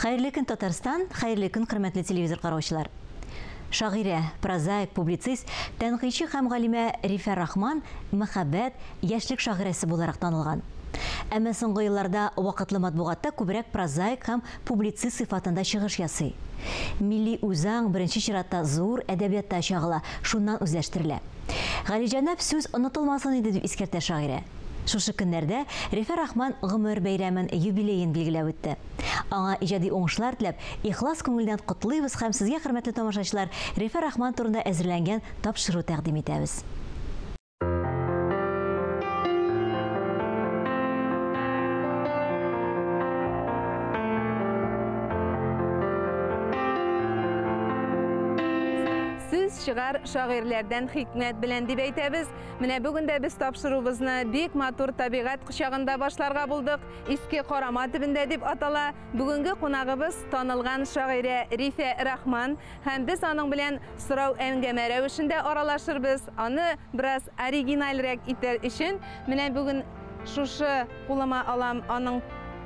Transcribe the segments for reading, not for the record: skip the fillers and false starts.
Хәерле көн, Татарстан, хәерле көн, хөрмәтле телевизор караучылар. Шагыйрә, прозаик, публицист, тәнкыйтьче һәм галимә Рифә Рахман мәхәббәт, яшьлек шагыйрәсе буларак танылган. Әмма соңгы елларда вакытлы матбугатта күбрәк прозаик һәм публицист сыйфатында чыгыш ясый. Милли үзаң беренче чиратта зур әдәбиятта чагыла, шуннан үзләштерелә. Галиҗәнап сүз онытылмасын иде, дип искәртә шагыйрә. Шушы көннәрдә Рифә Рахман гомер бәйрәмен, юбилеен билгеләп үтте. Аңа иҗади уңышлар теләп, ихлас күңелдән котлыйбыз һәм сезгә, хөрмәтле тамашачылар, Рифә Рахман турында әзерләнгән тапшыру тәкъдим итәбез. Сүз чыгар шагыйрьләрдән хикмәт белән дип әйтәбез. Менә бүген дә без тапшыруыбызны бик матур табигать кочагында башларга булдык. Иске Карама төбендә дип атала. Бүгенге кунагыбыз танылган шагыйрә Рифә Рахман һәм без аның белән сорау-әңгәмә рәвешендә аралашырбыз. Аны бераз оригинальрәк итәр өчен менә бүген шушы кулыма алам аның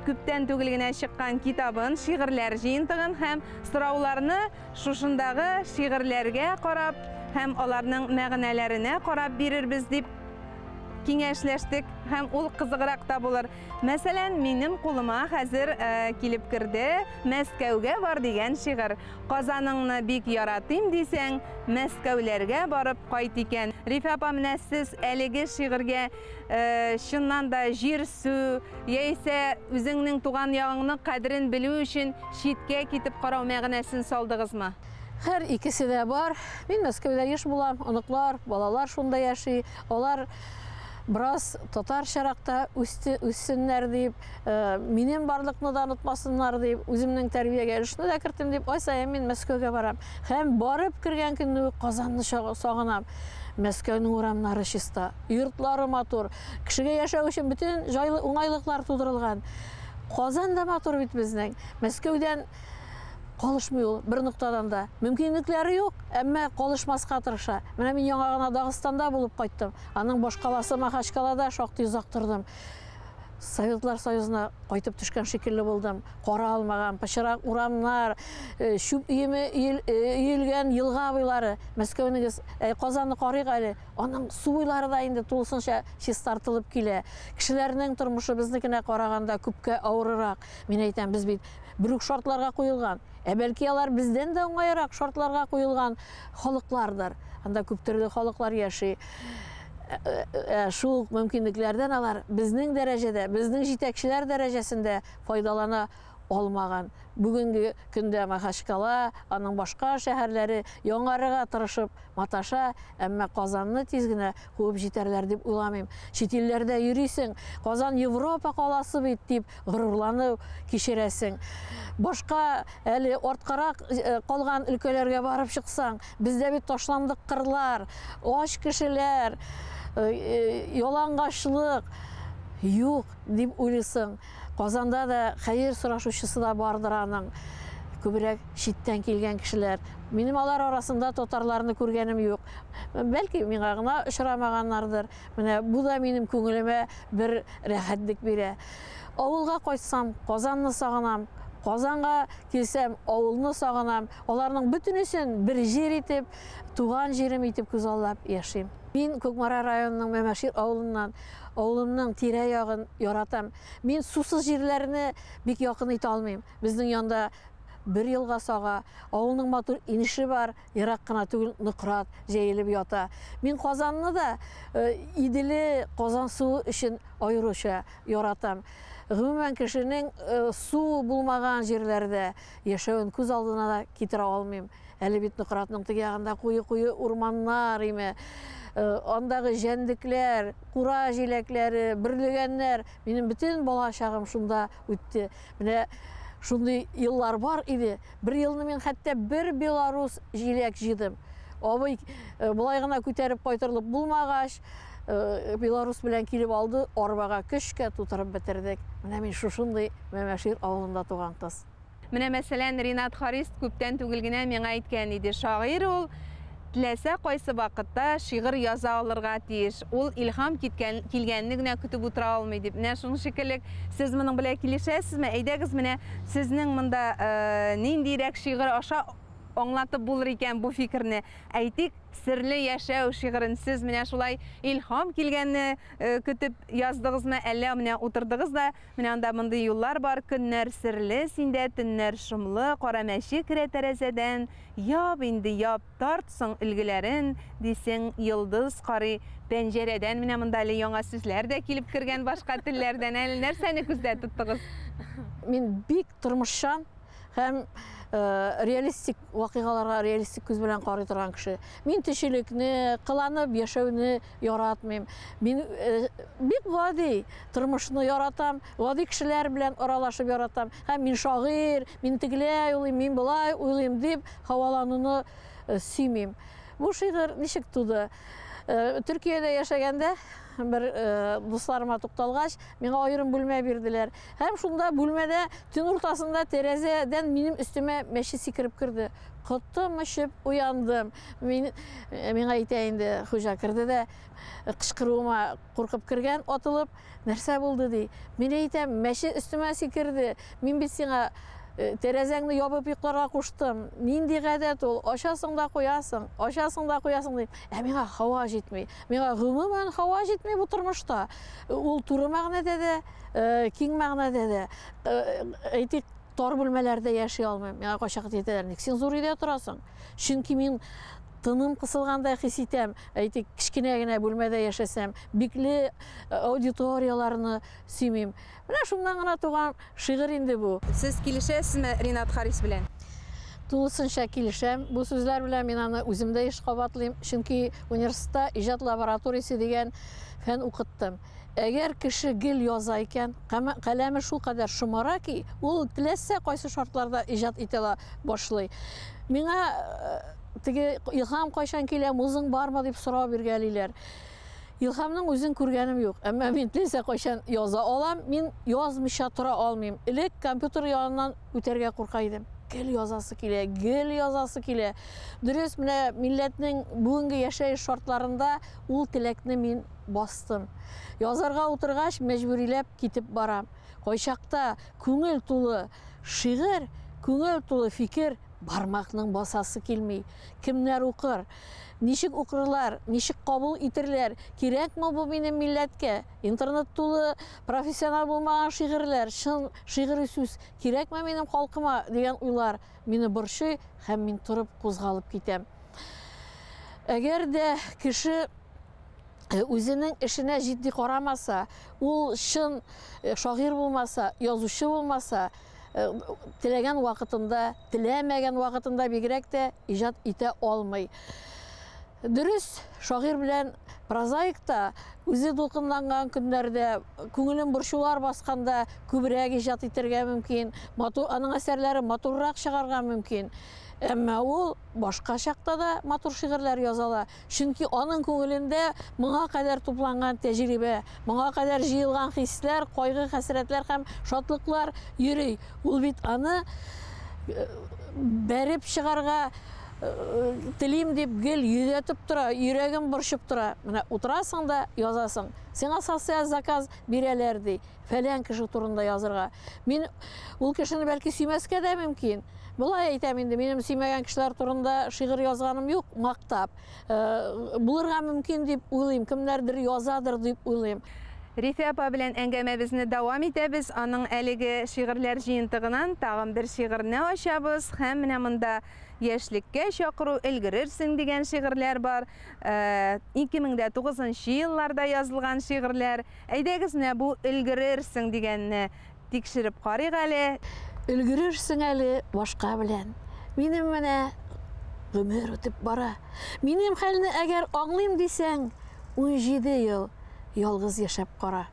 күптән түгел генә чыккан китабын, шигырьләр җыентыгын һәм сорауларны шушындагы шигырьләргә карап һәм аларның мәгънәләренә карап бирербез дип киңәшләштек һәм ул кызыграк та булыр. Мәсәлән, минем кулыма хәзер килеп керде Мәскәүгә бар дигән шигырь. Казаныңны бик яратыйм дисәң, Мәскәүләргә барып кайт икән. Рифә апа, менә сез әлеге шигырьгә чыннан да җир-су яисә үзеңнең туган ягыңның кадерен белү өчен читкә китеп карау мәгънәсен салдыгызмы? Һәр икесе дә бар. Мин Мәскәүдә еш булам, оныклар, балалар шунда яши. Алар бераз татарчарак та үсте, үссеннәр дип, минем барлыкны да онытмасыннар дип, үземнең тәрбиягә өлешне дә кертим дип, ай саен мин Мәскәүгә барам. Һәм барып кергән көнне үк Казанны сагынам. Мәскәүнең урамнары чиста, йортлары матур, кешегә яшәү өчен бөтен җайлы уңайлыклар тудырылган. Казан да матур бит безнең. Мәскәүдән калышмый ул бер ноктадан да. Мөмкинлекләре юк, әмма калышмаска тырыша. Менә мин яңа гына Дагыстанда булып кайттым. Аның башкаласы Махачкалада шактый озак тордым. Советлар Союзына кайтып төшкән шикелле булдым. Кара алмаган, пычрак урамнар, чүп өеме өелгән елга буйлары. Мәскәүнегез, Казанны карыйк әле. Аның су буйлары да инде тулысынча чистартылып килә. Кешеләрнең тормышы безнекенә караганда күпкә авырырак. Мин әйтәм, без бит бер үк шартларга куелган, ә бәлки алар бездән дә уңайрак шартларга куелган халыклардыр. Анда күп төрле халыклар яши. Шул ук мөмкинлекләрдән алар безнең дәрәҗәдә, безнең җитәкчеләр дәрәҗәсендә файдалана алмаган. Бүгенге көндә Махачкала, аның башка шәһәрләре яңарырга тырышып маташа, әмма Казанны тиз генә куып җитәрләр дип уйламыйм. Чит илләрдә йөрисең, Казан Европа каласы бит дип горурлану кичерәсең. Башка әле арткарак калган өлкәләргә барып чыксаң, бездә бит ташландык кырлар, ач кешеләр, ялангачлык юк дип уйлыйсың. Казанда да хәер сорашучысы да бардыр аның. Күбрәк читтән килгән кешеләр. Минем алар арасында татарларны күргәнем юк. Бәлки миңа гына очрамаганнардыр. Менә бу да минем күңелемә бер рәхәтлек бирә. Авылга кайтсам, Казанны сагынам. Казанга килсәм, авылны сагынам. Аларның бөтенесен бер җир итеп, туган җирем итеп күзаллап яшим. Мин Кукмара районының Мәмәшир авылыннан. Авылымның тирә-ягын яратам. Мин сусыз җирләрне бик якын итә алмыйм. Безнең янда бер елга сага, авылның матур инеше бар, ерак кына түгел Нократ җәелеп ята. Мин Казанны да Иделе Казан суы өчен аеруча яратам. Гомумән, кешенең су булмаган җирләрдә яшәвен күз алдына да китерә алмыйм. Әле бит Нократның теге ягында куе-куе урманнар име, андагы җәнлекләр, кура җиләкләре, бөрлегәннәр. Минем бөтен бала чагым шунда үтте. Менә шундый еллар бар иде. Бер елны мин хәтта бер белорус җиләк җыйдым. Абый болай гына күтәреп кайтырлык булмагач, белорус белән килеп алды, арбага көчкә тутырып бетердек. Менә мин шушындый Мәмәшир авылында туган кыз. Менә мәсәлән, Ринат Харис күптән түгел генә миңа әйткән иде, шагыйрь ул теләсә кайсы вакытта шигырь яза алырга тиеш. Ул илһам киткән, килгәнне генә көтеп утыра алмый дип. Менә шуның шикелле сез моның белән килешәсезме? Әйдәгез, менә сезнең монда ниндирәк шигырь аша аңлатып булыр икән бу фикерне. Әйтик, Серле яшәү шигырен сез менә шулай илһам килгәнне көтеп яздыгызмы, әллә менә утырдыгыз да, менә анда мондый юллар бар, көннәр серле синдә, төннәр шомлы, кара мәче керә тәрәзәдән, яп инде, яп, тарт соң өлгеләрен, дисең, йолдыз карый пәнҗәрәдән. Менә монда әле яңа сүзләр дә килеп кергән башка телләрдән. Әле нәрсәне күздә тоттыгыз? Мин бик тормышчан һәм реалистик вакыйгаларга реалистик күз белән карый торган кеше. Мин төчелекне, кыланып яшәүне яратмыйм. Мин бик гади тормышны яратам, гади кешеләр белән аралашып яратам. Һәм мин шагыйрь, мин тегеләй уйлыйм, мин болай уйлыйм дип һавалануны сөймим. Бу шигырь ничек туды? Төркиядә яшәгәндә бер дусларыма тукталгач, миңа аерым бүлмә бирделәр. Һәм шунда бүлмәдә төн уртасында тәрәзәдән минем өстемә мәче сикереп керде. Котым очып уяндым. Мин миңа әйтә инде, хуҗа керде дә кычкыруыма куркып кергән, атылып, нәрсә булды ди. Мин әйтәм, мәче өстемә сикерде. Мин бит сиңа тәрәзәңне ябып йокларга куштым. Нинди гадәт ул? Ачасың да куясың, ачасың да куясың дип. Ә миңа һава җитми. Миңа гомумән һава җитми бу тормышта. Ул туры мәгънәдә дә, киң мәгънәдә дә. Әйтик, тар бүлмәләрдә яши алмыйм. Миңа кайчакта әйтәләр, ник син зур өйдә торасың? Чөнки мин тыным кысылгандай хис итәм. Әйтик, кечкенә генә бүлмәдә яшәсәм, бикле аудиторияләрне сөймим. Менә шуннан гына туган шигырь инде бу. Сез килешәсезме Ринат Харис белән? Тулысынча килешәм. Бу сүзләр белән мин аны үзем дә еш кабатлыйм. Чөнки университетта иҗат лабораториясе дигән фән укыттым. Әгәр кеше гел яза икән, каләме шулкадәр шомара ки, ул теләсә кайсы шартларда иҗат итә ала башлый. Миңа теге илһам кайчан килә, музың бармы дип сорау биргәлиләр. Илһамның үзен күргәнем юк, әмма мин теләсә кайчан яза алам, мин язмыйча тора алмыйм. Элек компьютер яныннан үтәргә курка идем. Гел язасы килә, гел язасы килә. Дөрес, менә милләтнең бүгенге яшәеш шартларында ул теләкне мин бастым. Язарга утыргач, мәҗбүриләп китеп барам. Кайчакта күңел тулы шигырь, күңел тулы фикер, бармакның басасы килми. Кемнәр укыр? Ничек укырлар? Ничек кабул итерләр? Кирәкме бу минем милләткә? Интернет тулы профессионал булмаган шигырьләр, чын шигъри сүз кирәкме минем халкыма дигән уйлар мине борчый һәм мин торып кузгалып китәм. Әгәр дә кеше үзенең эшенә җитди карамаса, ул чын шагыйрь булмаса, язучы булмаса, теләгән вакытында, теләмәгән вакытында бигрәк тә иҗат итә алмый. Дөрес, шагыйрь белән прозаик та үзе дулкынланган көннәрдә, күңелен борчулар басканда күбрәк иҗат итәргә мөмкин, матур, аның әсәрләре матуррак чыгарга мөмкин. Әмма ул башка чакта да матур шигырьләр яза ала. Чөнки аның күңелендә моңа кадәр тупланган тәҗрибә, моңа кадәр җыелган хисләр, кайгы, хәсрәтләр һәм шатлыклар йөри. Ул бит аны бәреп чыгарга телим дип гел йөдәтеп тора, йөрәген борчып тора. Менә утырасың да язасың. Сиңа социаль заказ бирәләр ди. Фәлән кеше турында язырга. Мин ул кешене бәлки сөймәскә дә мөмкин. Болай әйтәм инде, минем сөймәгән кешеләр турында шигырь язганым юк, мактап. Булырга мөмкин дип уйлыйм, кемнәрдер язадыр дип уйлыйм. Рифә апа белән әңгәмәбезне дәвам итәбез. Аның әлеге шигырьләр җыентыгынан тагын бер шигырьне ачабыз һәм менә монда яшьлеккә чакыру, өлгерерсең дигән шигырьләр бар. 2009 елларда язылган шигырьләр. Әйдәгез, менә бу өлгерерсең дигәнне тикшереп карыйк әле. Өлгерерсең әле башка белән. Минем менә гомер үтеп бара. Минем хәлне әгәр аңлыйм дисәң, 17 ел ялгыз яшәп кара.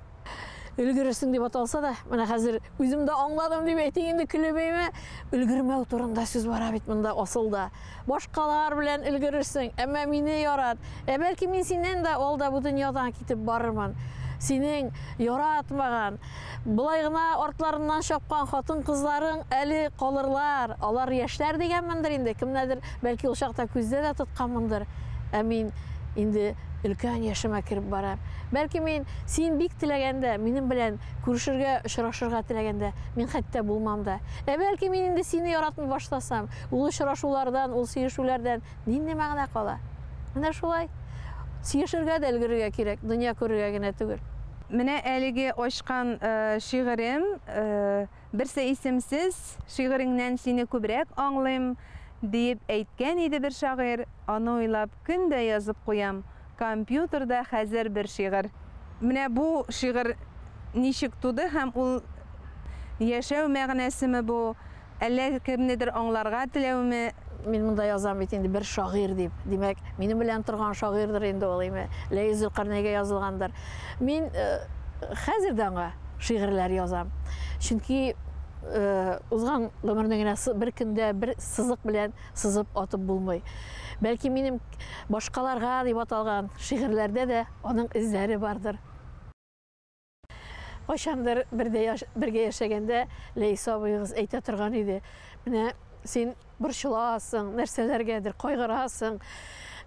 Өлгерерсең дип аталса да, менә хәзер үзем дә аңладым дип әйтик инде, көлеп әйме, өлгермәү турында сүз бара бит монда асылда. Башкалар белән өлгерерсең, әмма мине ярат. Ә бәлки мин синнән дә алда бу дөньядан китеп барырмын. Синең яратмаган, болай гына артларыннан чапкан хатын-кызларың әле калырлар. Алар яшьләр дигәнмендер инде, кемнәдер бәлки ул чакта күздә дә тотканмындыр. Ә мин инде өлкән яшемә кереп барам. Бәлки мин син бик теләгәндә, минем белән күрешергә, очрашырга теләгәндә, мин хәтта булмам да. Ә бәлки мин инде сине яратмый башласам, ул очрашулардан, ул сөешүләрдән нинди мәгънә кала? Менә шулай. Сөешергә дә өлгерергә кирәк, дөнья күрергә генә түгел. Менә әлеге ачкан шигырем, берсе исемсез, шигыреңнән сине күбрәк аңлыйм, диеп әйткән иде бер шагыйрь, аны уйлап көн дә язып куям, компьютерда хәзер бер шигырь. Менә бу шигырь ничек туды һәм ул яшәү мәгънәсеме бу, әллә кемнедер аңларга теләүме? Мин монда язам бит инде бер шагыйрь дип. Димәк, минем белән торган шагыйрьдер инде ул, име. Ләис Зөлкарнәйгә язылгандыр. Мин хәзер дә аңа шигырьләр язам. Чөнки узган гомерне генә бер көндә бер сызык белән сызып атып булмый. Бәлки минем башкаларга дип аталган шигырьләрдә дә аның эзләре бардыр. Кайчандыр бергә яшәгәндә Ләис абыегыз әйтә торган иде. Менә син борчыласың, нәрсәләргәдер кайгырасың,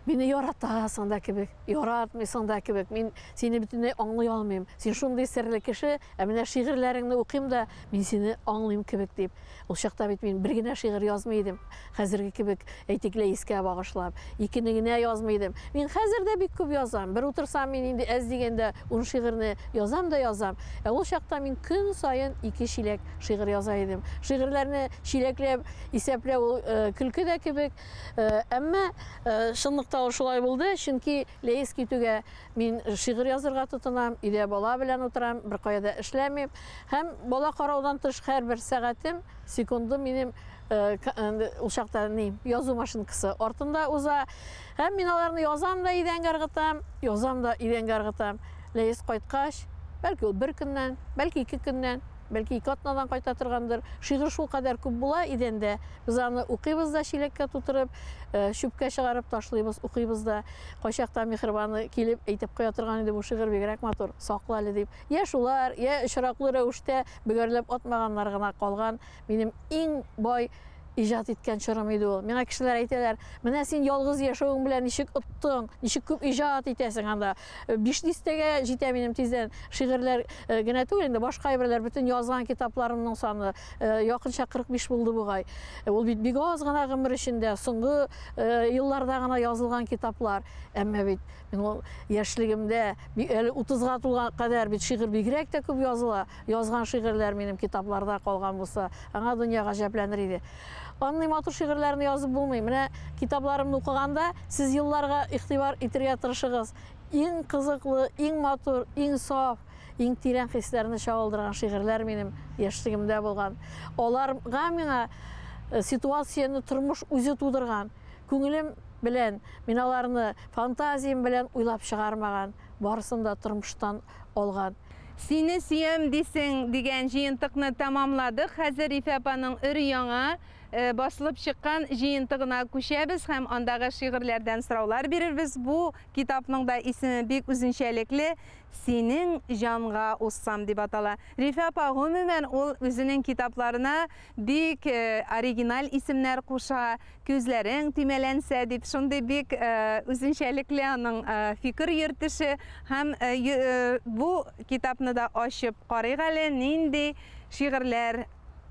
мине яратасың да кебек, яратмыйсың да кебек. Мин сине бөтенләй аңлый алмыйм. Син шундый серле кеше, ә менә шигырьләреңне укыйм да, мин сине аңлыйм кебек дип. Ул чакта бит мин бер генә шигырь язмый идем. Хәзерге кебек, әйтик, Ләискә багышлап, икене генә язмый идем. Мин хәзер дә бик күп язам. Бер утырсам, мин инде әз дигәндә 10 шигырьне язам да язам. Ә ул чакта мин көн саен 2 чиләк шигырь яза идем. Шигырьләрне чиләкләп исәпләү ул көлке дә кебек. Әмма чынлыкта ул шулай булды, чөнки Ләис китүгә мин шигырь язырга тотынам, өйдә бала белән утырам, беркая да эшләмим. Һәм бала караудан тыш һәрбер сәгатем, секундым минем ул чакта ни, язу машинкасы артында уза. Һәм мин аларны язам да идәнгә ыргытам, язам да идәнгә ыргытам. Ләис кайткач, бәлки ул бер көннән, бәлки ике көннән, бәлки ике атнадан кайта торгандыр. Шигырь шул кадәр күп була идәндә. Без аны укыйбыз да чиләккә тутырып, чүпкә чыгарып ташлыйбыз, укыйбыз да. Кайчакта Михрибаны килеп әйтеп куя торган иде, бу шигырь бигрәк матур, сакла әле дип. Я шулар, я очраклы рәвештә бөгәрләп атмаганнар гына калган. Минем иң бай иҗат иткән чорым иде ул. Миңа кешеләр әйтәләр, менә син ялгыз яшәвең белән ничек оттың, ничек күп иҗат итәсең анда. 5 дистәгә җитә минем тиздән шигырьләр генә түгел, инде башка әйберләр, бөтен язган китапларымның саны якынча 45 булды бугай. Ул бит бик аз гына гомер эчендә, соңгы елларда гына язылган китаплар. Әмма бит мин ул яшьлегемдә, әле 30-га тулган кадәр бит шигырь бигрәк тә күп языла. Язган шигырьләр минем китапларда калган булса, аңа дөнья гаҗәпләнер иде. Андый матур шигырьләрне язып булмый. Менә китапларымны укыганда сез елларга игътибар итергә тырышыгыз. Иң кызыклы, иң матур, иң саф, иң тирән хисләрне чагылдырган шигырьләр минем яшьлегемдә булган. Аларга миңа ситуацияне тормыш үзе тудырган. Күңелем белән мин аларны фантазиям белән уйлап чыгармаган, барысын да тормыштан алган. Сине сөям дисең дигән җыентыкны тәмамладык. Хәзер Рифә апаның өр-яңа басылып чыккан җыентыгына күчәбез һәм андагы шигырьләрдән сораулар бирербез. Бу китапның да исеме бик үзенчәлекле, Синең җанга узсам дип атала. Рифә апа гомумән ул үзенең китапларына бик оригиналь исемнәр куша, күзләрең төймәләнсә дип, шундый бик үзенчәлекле аның фикер йөртеше. Һәм бу китапны да ачып карыйк әле, нинди шигырьләр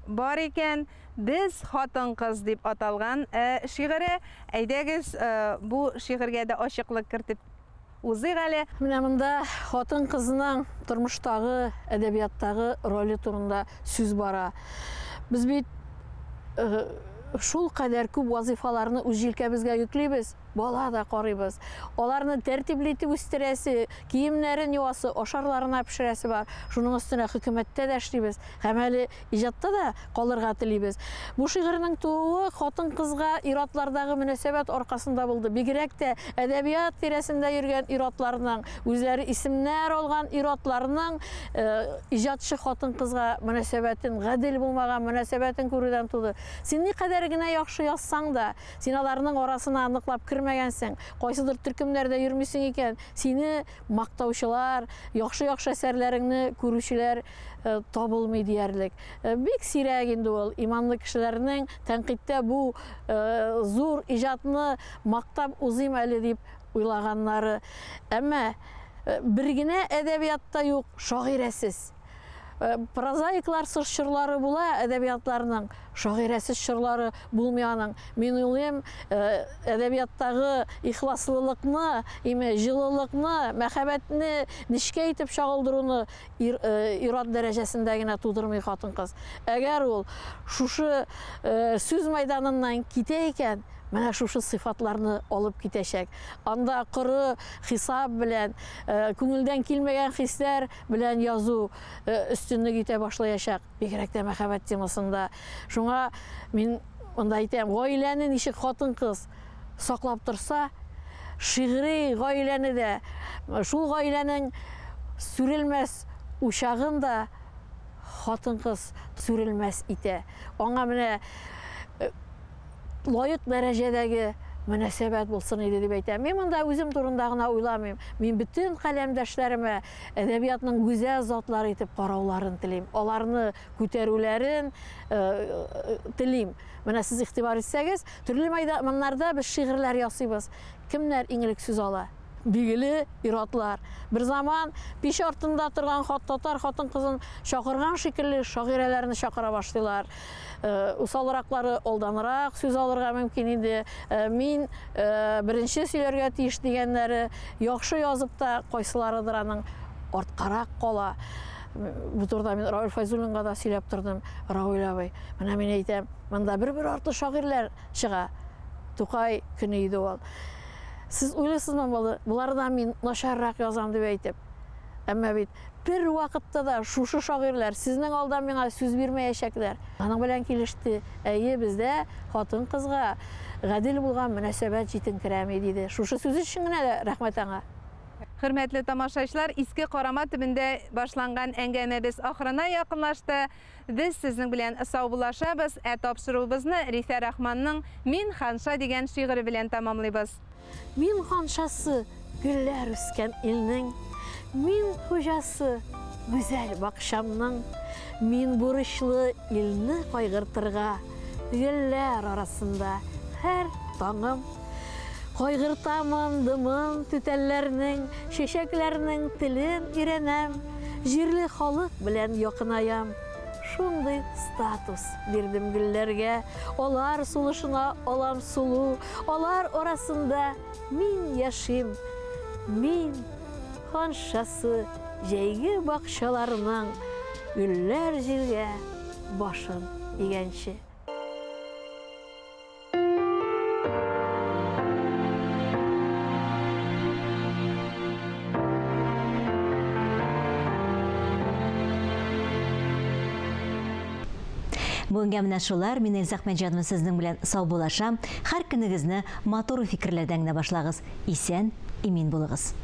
бар икән. Без хатын-кыз дип аталган шигыре. Әйдәгез, бу шигырьгә дә ачыклык кертеп узыйк әле. Менә монда хатын-кызның тормыштагы, әдәбияттагы роле турында сүз бара. Без бит шул кадәр күп вазифаларны үз җилкәбезгә йөклибез, бала да карыйбыз. Аларны тәртипле итеп үстерәсе, киемнәрен юасы, ашарларына пешерәсе бар. Шуның өстенә хөкүмәттә дә эшлибез һәм әле иҗатта да калырга телибез. Бу шигырьнең тууы хатын-кызга ир-атлардагы мөнәсәбәт аркасында булды. Бигрәк тә әдәбият тирәсендә йөргән ир-атларның, үзләре исемнәр алган ир-атларның иҗатчы хатын-кызга мөнәсәбәтен, гадел булмаган мөнәсәбәтен күрүдән туды. Син никадәр генә яхшы язсаң да, син аларның арасына ныклап кермәсәң, кермәгәнсең, кайсыдыр төркемнәрдә йөрмисең икән, сине мактаучылар, яхшы-яхшы әсәрләреңне күрүчеләр табылмый диярлек. Бик сирәк инде ул иманлы кешеләрнең тәнкыйтьтә бу зур иҗатны мактап узыйм әле дип уйлаганнары. Әмма бер генә әдәбиятта юк шагыйрәсез. Прозаикларсыз чорлары була әдәбиятларның, шагыйрәсез чорлары булмый аның. Мин уйлыйм, әдәбияттагы ихласлылыкны, име җылылыкны, мәхәббәтне нечкә итеп чагылдыруны ир-ат дәрәҗәсендә генә тудырмый хатын-кыз. Әгәр ул шушы сүз мәйданыннан китә икән, менә шушы сыйфатларны алып китәчәк. Анда коры хисап белән, күңелдән килмәгән хисләр белән язу өстенлек итә башлаячак, бигрәк тә мәхәббәт темасында. Шуңа мин монда әйтәм, гаиләне ничек хатын-кыз саклап торса, шигъри гаиләне дә, шул гаиләнең сүрелмәс учагын да хатын-кыз сүрелмәс итә. Аңа менә лаек дәрәҗәдәге мөнәсәбәт булсын иде дип әйтәм. Мин монда үзем турында гына уйламыйм. Мин бөтен каләмдәшләремә әдәбиятның гүзәл затлары итеп карауларын телим. Аларны күтәрүләрен телим. Менә сез игътибар итсәгез, төрле мәйданнарда без шигырьләр ясыйбыз. Кемнәр иң элек сүз ала? Билгеле ир-атлар. Бер заман пич артында торган татар хатын-кызын чакырган шикелле шагыйрәләрне чакыра башлыйлар. Усалраклары алданрак сүз алырга мөмкин иде. Мин беренче сөйләргә тиеш дигәннәре яхшы язып та кайсыларыдыр аның арткарак кала. Бу турыда мин Равил Файзуллинга да сөйләп тордым. Равил абый, менә мин әйтәм, монда бер-бер артлы шагыйрьләр чыга. Тукай көне иде ул. Сез уйлыйсызмы, болардан мин начаррак язам дип әйтеп? Әмма бит бер вакытта да шушы шагыйрьләр сезнең алдан миңа сүз бирмәячәкләр. Аның белән килеште. Әйе, бездә хатын-кызга гадел булган мөнәсәбәт җитенкерәми, диде. Шушы сүз өчен генә дә рәхмәт аңа. Хөрмәтле тамашачылар, Иске Карама төбендә башланган әңгәмәбез ахырына якынлашты. Без сезнең белән саубуллашабыз, ә тапшыруыбызны Рифә Рахманның Мин ханша дигән шигыре белән тамамлыйбыз. Мин ханшасы гөлләр үскән илнең, мин хуҗасы гүзәл бакчамның, мин бурычлы илне кайгыртырга, гөлләр арасында һәр таңым. Кайгыртамын дымын түтәлләрнең, чәчәкләрнең телен өйрәнәм, җирле халык белән якынаям. Шундый статус бирдем гөлләргә, алар сулышына алам сулу, алар арасында мин яшим. Мин ханшасы җәйге бакчаларның, гөлләр җиргә башын игәнче. Бүгенгә менә шулар. Мин Эльза Әхмәтҗанова сезнең белән саубуллашам. Һәр көнегезне матур фикерләрдән генә башлагыз. Исән, имин булыгыз.